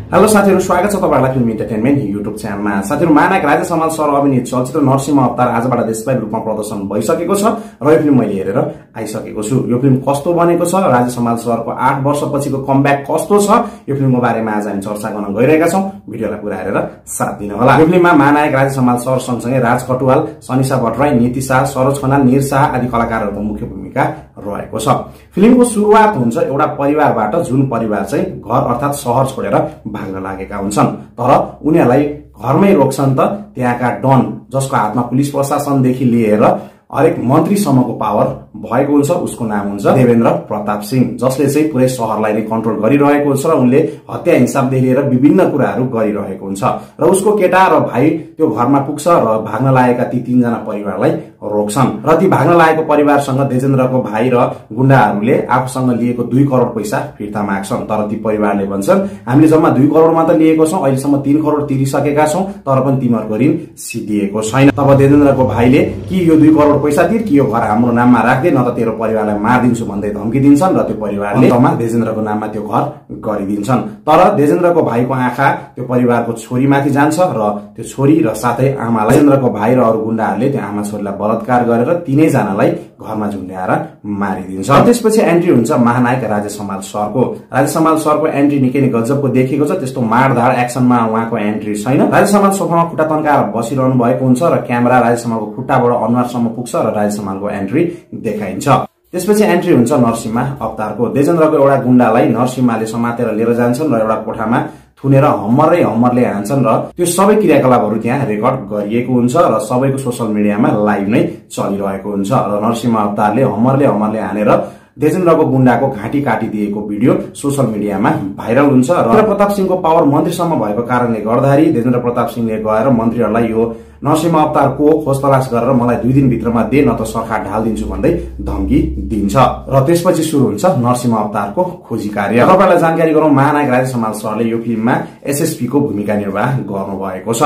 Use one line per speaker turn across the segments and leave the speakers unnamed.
Hello साथीहरु, स्वागत छ तपाईहरुलाई फिल्म इन्टरटेनमेन्ट युट्युब च्यानलमा। साथीहरु, महानायक राजेश समाल सर अभिनीत चलचित्र नरसिंह अवतार आजबाट देशव्यापी रूपमा प्रदर्शन भइसकेको छ र यो फिल्म मैले हेरेर आइसकेको छु। यो फिल्म कस्तो बनेको छ, राजेश समाल सरको 8 वर्षपछिको कमब्याक कस्तो छ, यो फिल्मको बारेमा आज हामी चर्चा गर्न गइरहेका छौं। भिडियोलाई पुरा हेरेर साथ दिनु होला। यो फिल्ममा महानायक राजेश समाल सर सँगसँगै राज कटुवाल, सनिसा भट्टराई, नीति शाह, सरोज खनाल, निर शाह आदि कलाकारहरूको मुख्य भूमिका रहेको छ। फिल्मको सुरुवात हुन्छ एउटा परिवारबाट जुन परिवार चाहिँ घर अर्थात शहर छोडेर भाग्न लागेका हुन्छन्, तर उनीहरूलाई घरमै रोक्छन् त त्यहाँका डन, जसको हातमा पुलिस प्रशासनदेखि लिएर हरेक मन्त्रीसम्मको पावर भएको हुन्छ। उसको नाम हुन्छ देवेन्द्र प्रताप सिंह, जसले चाहिँ पुरै शहरलाई नै कन्ट्रोल गरिरहेको हुन्छ र उनले हत्या हिंसादेखि लिएर विभिन्न कुराहरू गरिरहेको हुन्छ। र उसको केटा र भाइ त्यो घरमा पुग्छ र भाग्न लागेका ती 3 जना परिवारलाई रोक्छन् र ती भाग्न लागेको परिवारसँग देजेन्द्रको भाइ र गुण्डाहरूले आफूसँग लिएको 2 करोड पैसा फिर्ता माग्छन्। तर ती परिवारले भन्छन्, हामीले जम्मा 2 करोड मात्र लिएको छौं, अहिलेसम्म 3 करोड तिरिसकेका छौं, तर पनि तिमीहरूको ऋण सिद्धिएको छैन। तब देजेन्द्रको भाइले कि यो 2 करोड पैसा तिर कि यो घर हाम्रो नाममा राख्दै, न त तेरो परिवारलाई मारिदिन्छु भन्दै धम्की दिन्छन् र त्यो परिवारले तमा देजेन्द्रको नाममा त्यो घर गरिदिन्छन्। तर देजेन्द्रको भाइको आँखा त्यो परिवारको छोरीमाथि जान्छ र त्यो छोरी र साथै आमालाई देजेन्द्रको भाइ र अरु गुण्डाहरूले त्यो आमा छोरीलाई बलात्कार गरेर 3 जनालाई घरमा झुन्ड्याएर मारिदिन्छ। त्यसपछि एन्ट्री हुन्छ महानायक राजेश समाल सरको। राजेश समाल सरको एन्ट्री निकै नै गजबको देखिएको छ। त्यस्तो मारधार एक्सनमा उहाँको एन्ट्री छैन। राजेश समाल सोफामा खुट्टा तन्काएर बसिरहनु भएको हुन्छ र क्यामेरा राजेश समालको खुट्टाबाट अनुहारसम्म पुग्छ र राजेश समालको एन्ट्री देखाइन्छ। त्यसपछि एन्ट्री हुन्छ नरसिंह अवतारको। देजेन्द्रको एउटा गुण्डालाई नरसिंहले समातेर लिएर जान्छन् र एउटा कोठामा थुनेर हम्मरले हान्छन् र त्यो सबै क्रियाकलापहरू त्यहाँ रेकर्ड गरिएको हुन्छ र सबैको सोशल मिडियामा लाइभ नै चलिरहेको हुन्छ। र नरसिंह अवतारले हम्मरले हानेर देजेन्द्रको गुण्डाको घाँटी काटिदिएको भिडियो सोशल मिडियामा भाइरल हुन्छ। र देजेन्द्र प्रताप सिंहको पावर मन्त्रीसम्म भएको कारणले गर्दाखेरि देजेन्द्र प्रताप सिंहले गएर मन्त्रीहरूलाई यो नरसिंह अवतारको खोज तलास गरेर मलाई 2 दिनभित्रमा दे, न त सरकार ढाल्दिन्छु भन्दै धम्की दिन्छ। र त्यसपछि सुरु हुन्छ नरसिंह अवतारको खोजी कार्य। तपाईलाई जानकारी गरौँ, महानायक राजेश समाल सरले यो फिल्ममा एसएसपी को भूमिका निर्वाह गर्नुभएको छ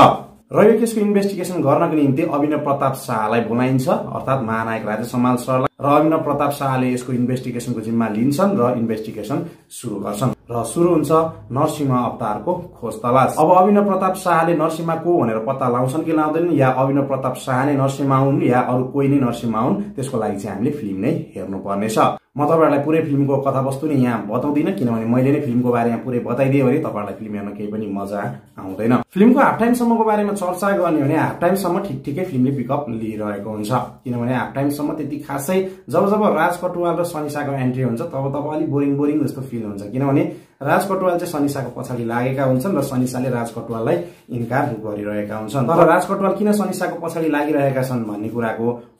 र यो केसको इन्भेस्टिगेसन गर्नको निम्ति अभिनव प्रताप शाहलाई बोलाइन्छ, अर्थात महानायक राजेश समाल सरलाई। र अभिनव प्रताप शाहले यसको इन्भेस्टिगेसनको जिम्मा लिन्छन् र इन्भेस्टिगेसन सुरु गर्छन् र सुरु हुन्छ नरसिंह अवतारको खोज तलास। अब अभिनव प्रताप शाहले नरसिंह को भनेर पत्ता लाउँछन् कि लाउँदैनन्, या अभिनव प्रताप शाह नै नरसिंह हुन् या अरु कोही नै नरसिंह हुन्, त्यसको लागि चाहिँ हामीले फिल्म नै हेर्नु पर्नेछ। म तपाईहरुलाई पुरै फिल्मको कथावस्तु नि यहाँ बताउँदिन, किनभने मैले नै फिल्मको बारेमा पुरै बताइदिए भने तपाईहरुलाई फिल्म हेर्न केही पनि मजा आउँदैन। फिल्मको हाफ टाइम सम्मको बारेमा चर्चा गर्ने भने हाफ टाइम सम्म ठिकठिकै फिल्मले पिकअप लिइरहेको हुन्छ, किनभने हाफ टाइम सम्म त्यति खासै जब राज कटुवाल र सनिसाको एन्ट्री हुन्छ तब अलि बोरिङ जस्तो फिल हुन्छ, किनभने राज कटुवाल चाहिँ सनिसाको पछाडि लागेका हुन्छन् र सनिसाले राज कटुवाललाई इन्कार गरिरहेका हुन्छन्। तर राज कटुवाल किन सनिसाको पछाडि लागिरहेका छन् भन्ने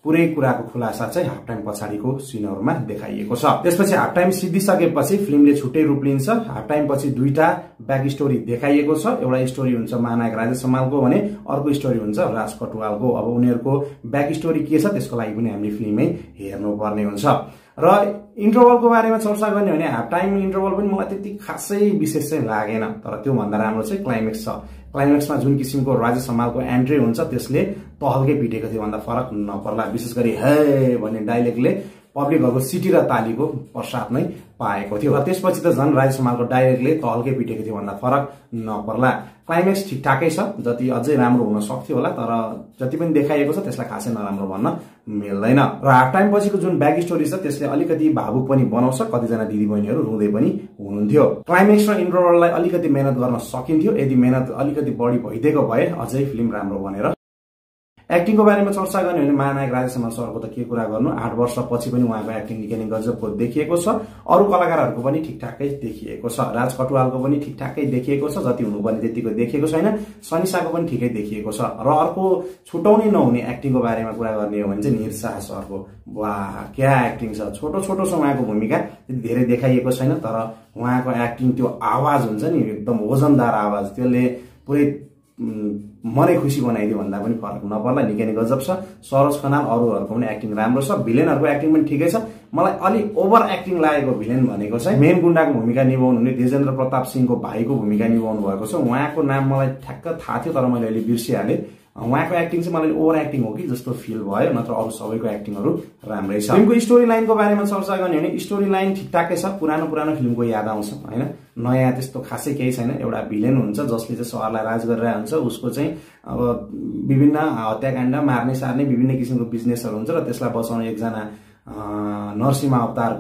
पुरै कुराको खुलासा चाहिँ हाफ टाइम पछाडिको सिनहरुमा देखाइएको छ। त्यसपछि हाफ टाइम सिद्धिसकेपछि फिल्मले छुट्टै रूप लिन्छ। हाफ टाइम पछि 2टा ब्याक स्टोरी देखाइएको छ। एउटा स्टोरी हुन्छ महानायक राजेश समालको भने अर्को स्टोरी हुन्छ राज कटुवालको। अब उनीहरुको ब्याक स्टोरी के छ त्यसको लागि पनि हामीले फिल्ममै हेर्नु पर्ने हुन्छ। र इन्टरभलको बारेमा चर्चा गर्ने भने हाफ टाइम इन्टरभल पनि मलाई त्यति खासै विशेष चाहिँ लागेन, तर त्यो भन्दा राम्रो चाहिँ क्लाइमेक्स छ। क्लाइमेक्समा जुन किसिमको राजेश समालको एन्ट्री हुन्छ त्यसले तहल्कै पिटेको थियो भन्दा फरक नपर्ला। विशेष गरी हे भन्ने डाइलेक्टले पब्लिकहरुको सिटी र तालीको प्रसाद नै पाएको थियो र त्यसपछि त झन् राजेश समालको डाइलेक्टले तहल्कै पिटेको थियो भन्दा फरक नपर्ला। क्लाइमेक्स ठिकठाकै छ, जति अझै राम्रो हुन सक्थ्यो होला, तर जति पनि देखाइएको छ त्यसलाई खासै नराम्रो भन्न मिल्दैन। र हाफ टाइम पछिको जुन ब्याक स्टोरी छ त्यसले अलिकति भावुक पनि बनाउँछ, कतिजना दिदीबहिनीहरू रुँदै पनि हुनुहुन्थ्यो। क्लाइमेक्स र इन्टरभललाई अलिकति मेहनत गर्न सकिन्थ्यो, यदि मेहनत अलिकति बढी भइदिएको भए अझै फिल्म राम्रो बनेर। एक्टिङको बारेमा चर्चा गर्ने भने महानायक राजेश समाल सरको त के कुरा गर्नु, 8 वर्षपछि पनि उहाँको एक्टिङ निकै नै गजबको देखिएको छ। अरु कलाकारहरूको पनि ठिकठाकै देखिएको छ। राज कटुवालको पनि ठिकठाकै देखिएको छ, जति हुनुपर्ने त्यतिको देखिएको छैन। सनिसाको पनि ठिकै देखिएको छ। र अर्को छुटाउनै नहुने एक्टिङको बारेमा कुरा गर्ने हो भने चाहिँ निर शाह सरको। वाह, क्या एक्टिङ छ। छोटो छ उहाँको भूमिका, त्यति धेरै देखाइएको छैन, तर उहाँको एक्टिङ, त्यो आवाज हुन्छ नि एकदम वजनदार आवाज, त्यसले पुरै मनै खुसी बनाइदियो भन्दा पनि फरक नपर्ला। निकै नै गजब छ। सरोज खनाल अरूहरूको पनि एक्टिङ राम्रो छ। भिलेनहरूको एक्टिङ पनि ठिकै छ। मलाई अलि ओभर एक्टिङ लागेको भिलेन भनेको चाहिँ मेन गुण्डाको भूमिका निभाउनु हुने देजेन्द्र प्रताप सिंहको भाइको भूमिका निभाउनु भएको छ। उहाँको नाम मलाई ठ्याक्क थाहा थियो, तर मैले अहिले बिर्सिहालेँ। उहाँको एक्टिङ चाहिँ मलाई ओभर एक्टिङ हो कि जस्तो फिल भयो, नत्र अरू सबैको एक्टिङहरू राम्रै छ। फिल्मको स्टोरी लाइनको बारेमा चर्चा गर्ने भने स्टोरी लाइन ठिकठाकै छ, पुरानो फिल्मको याद आउँछ हैन, नयाँ त्यस्तो खासै केही छैन। एउटा भिलेन हुन्छ जसले चाहिँ सहरलाई राज गरिरहेको हुन्छ, उसको चाहिँ अब विभिन्न हत्याकाण्ड मार्ने सार्ने विभिन्न किसिमको बिजनेसहरू हुन्छ र त्यसलाई बचाउन एकजना नरसिंह अवतार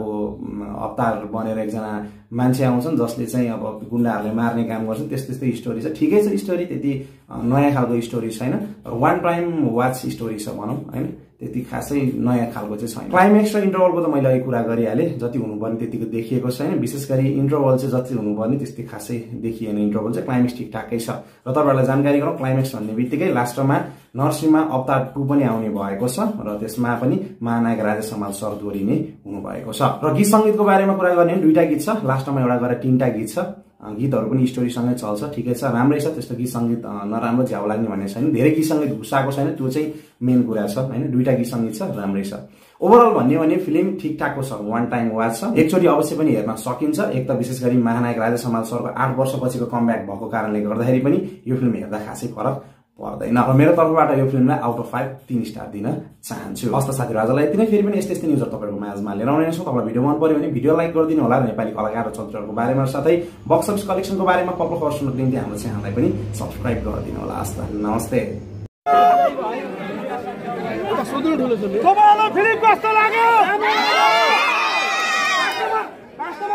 बनेर एकजना मान्छे आउँछन् जसले चाहिँ अब गुण्डाहरूले मार्ने काम गर्छन्। त्यस्तै स्टोरी छ, ठिकै छ स्टोरी, त्यति नयाँ खालको स्टोरी छैन, वान टाइम वाच स्टोरी छ भनौँ हैन, त्यति खासै नयाँ खालको चाहिँ छैन। क्लाइमेक्स र इन्टरभलको त मैले अघि कुरा गरिहालेँ, जति हुनुपर्ने त्यतिको देखिएको छैन, विशेष गरी इन्टरभल चाहिँ जति हुनुपर्ने त्यस्तै खासै देखिएन। इन्टरभल चाहिँ क्लाइमेक्स ठिकठाकै छ। र तपाईँहरूलाई जानकारी गरौँ, क्लाइमेक्स भन्ने बित्तिकै लास्टमा नरसिंह अवतार 2 पनि आउने भएको छ र त्यसमा पनि महानायक राजा समाल सरदोरी नै हुनुभएको छ। र गीत सङ्गीतको बारेमा कुरा गर्ने भने 2टा गीत छ, लास्टमा एउटा गरेर 3टा गीत छ। गीतहरू पनि स्टोरीसँगै चल्छ, ठिकै छ, राम्रै छ, त्यस्तो गीत सङ्गीत नराम्रो झ्याउ लाग्ने भन्ने छैन। धेरै गीत सङ्गीत घुसाएको छैन, त्यो चाहिँ मेन कुरा छ हैन। 2टा गीत सङ्गीत छ, राम्रै छ। ओभरअल भन्ने भने फिल्म ठिकठाकको छ, वान टाइम वाच छ, एकचोटि अवश्य पनि हेर्न सकिन्छ। एक त विशेष गरी महानायक राजा समाल सरको 8 वर्षपछिको कमब्याक भएको कारणले गर्दाखेरि पनि यो फिल्म हेर्दा खासै फरक पर्दैन। र मेरो तर्फबाट यो फिल्मलाई आउट अफ 5 3 स्टार दिन चाहन्छु। हस्त साथीहरु, आजलाई यति नै। फेरि पनि यस्तै न्युजहरु तपाईहरुको माझमा लिएर आउने छौं। तपाईलाई भिडियो मन पर्यो भने भिडियो लाइक गरिदिनु होला र नेपाली कलाकार र चलचित्रहरुको बारेमा साथै बक्स अफिस कलेक्सनको बारेमा पक्का खबर सुन्नको निम्ति हाम्रो च्यानललाई पनि सब्स्क्राइब गरिदिनु होला। हस्त नमस्ते।
तपाईहरुलाई फिल्म कस्तो लाग्यो?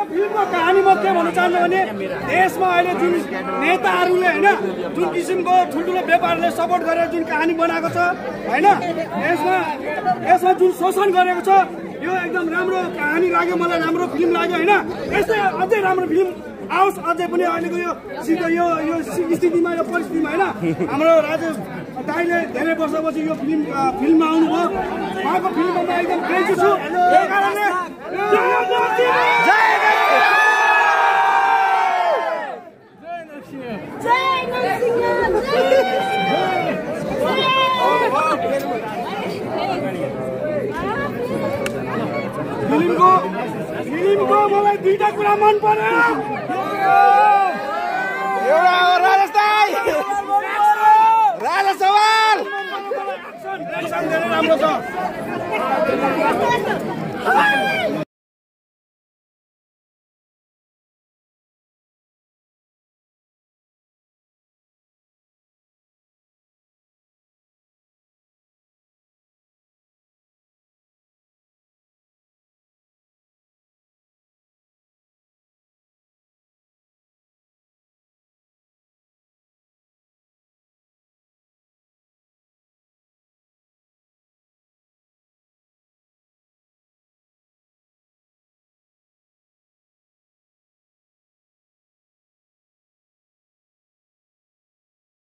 फिल्मको कहानी म के भन्न चाहन्छु भने देशमा अहिले जुन नेताहरूले हैन जुन किसिमको ठुल्ठुलो व्यापारले सपोर्ट गरेर जुन कहानी बनाएको छ हैन, यसमा जुन शोषण गरेको छ, यो एकदम राम्रो कहानी लाग्यो मलाई, राम्रो फिल्म लाग्यो हैन। यस्तै अझै राम्रो फिल्म आओस्, अझै पनि अहिलेको यो स्थितिमा, यो परिस्थितिमा हैन, हाम्रो राजेश दाइले धेरै वर्षपछि यो फिल्ममा आउनुभयो, उहाँको फिल्ममा म एकदम क्रेजी छु। त्यही कारणले फिल्मको मलाई 2टा कुरा मन पर्यो। एउटा हो राजा सवाल राम्रो छ।